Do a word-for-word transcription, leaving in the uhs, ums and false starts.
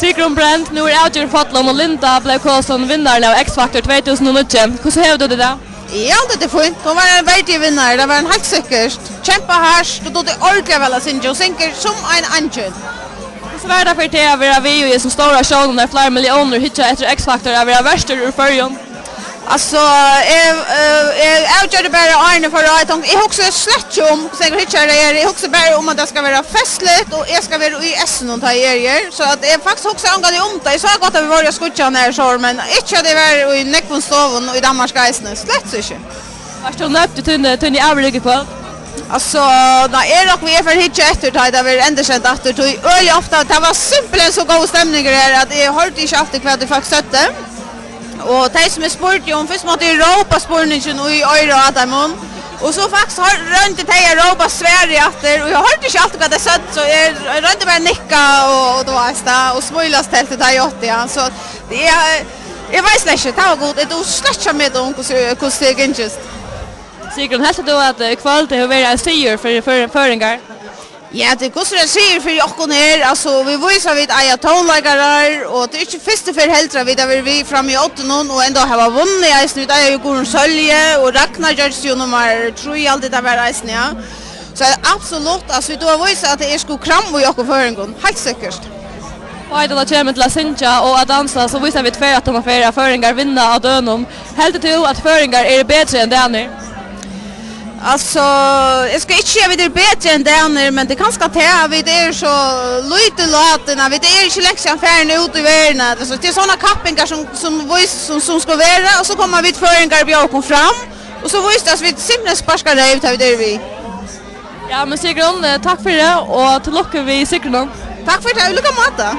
Sigrun Brand, nú er avgerðin fallin og Linda bleiv kosin vinnarin av X Factor tvey túsund og níggju. Hvussu hevur tú tað í dag? Eg haldi, tað er fínt. Hon var ein verdig vinnari, tað var hon heilt sikkurt. Kjempa hart og dugdi ordiliga væl at syngja. Hon syngur sum ein eingil. Hvussu var tað fyri teg at vera við í hesum stóra showinum, har fleiri milliónir hyggja eftir X Factor, at vera vertur úr Føroyum? Altso, eg, eh, eg avgjørdi bara áðrenn eg fór á, eg tonkti, eg hugsi slett ikki um, hvussu nógvir hyggjarar tað eru, eg hugsi bara um, at tað skal vera festligt, og eg skal vera í essinum, tá eg eri her. So at eg faktiskt hugsi ongantíð um tað. Eg sá gott, at vit vóru á Skíggjan her, so, men ikki, at eg var í nógvum stovum í Danmark eisini. Slett ikki. Vart tú nøgd við tíni, tíni avrik í kvøld? Altso, nei, eg rokni við, eg fari at hyggja eftir, tá tað verður endursent aftur, tí øgiliga ofta, tað var simpelthen so góð stemning her, at eg hoyrdi ikki altíð, hvat fólk søgdu. Og tey, sum eg spurdi um, fyrst mátti eg rópa spurningin í oyrað á teimum. Og so faktiskt hoyr-, royndi tey at rópa svarið aftur, og eg hoyrdi ikki altíð, hvat tey søgdu, so eg royndi bara at nikka og, og, tú veitst tað, og smílast helt, tá eg átti, ja. So eg, eg veit slett ikki, tað var gott. Eg dugi slett ikki at meta um, hvussu, hvussu tað gingist. Sigrun, heldur tú, at, eh, í kvøld hevur verið ein sigur fyri, fyri føroyingar? Ja, tað er hvussu er sigur fyri okkum her. Altso, vit vísa, at vit eiga tónleikarar, og tað er ikki fyrstu ferð heldur, at vit hava verið við frammi í oddinum, og enntá hava vunnið eisini. Vit eiga jú Guðrun Sølje, og Ragnar gjørdi jú nummar trý, alt tað var eisini, ja. So er absolutt, altso, vit duga at vísa, at tað er sko kram í okkum føroyingum, heilt sikkert. Og tá tað kemur til at syngja og at dansa, so vísa vit ferð aftan á ferð, at føroyingar vinna á dønum. Heldur tú, at føroyingar eru betri enn danir? Altso, eg skal ikki siga, at vit eru betri enn danir, men tað er kanska tað, at vit eru so lítið látin, at vit eru ikki langt síðan farin út í verðina. Altso, tað er sovorðnar kappingar, sum, sum vís-, sum, sum skal vera, og so koma vit føroyingar og bjóða okkum fram, og so vísa tað, at vit simpelthen sparka reyv, tá vit eru við. Ja, men Sigrun, eh, takk fyri, og til lukku við sigrinum. Takk fyri tað, í líka máta.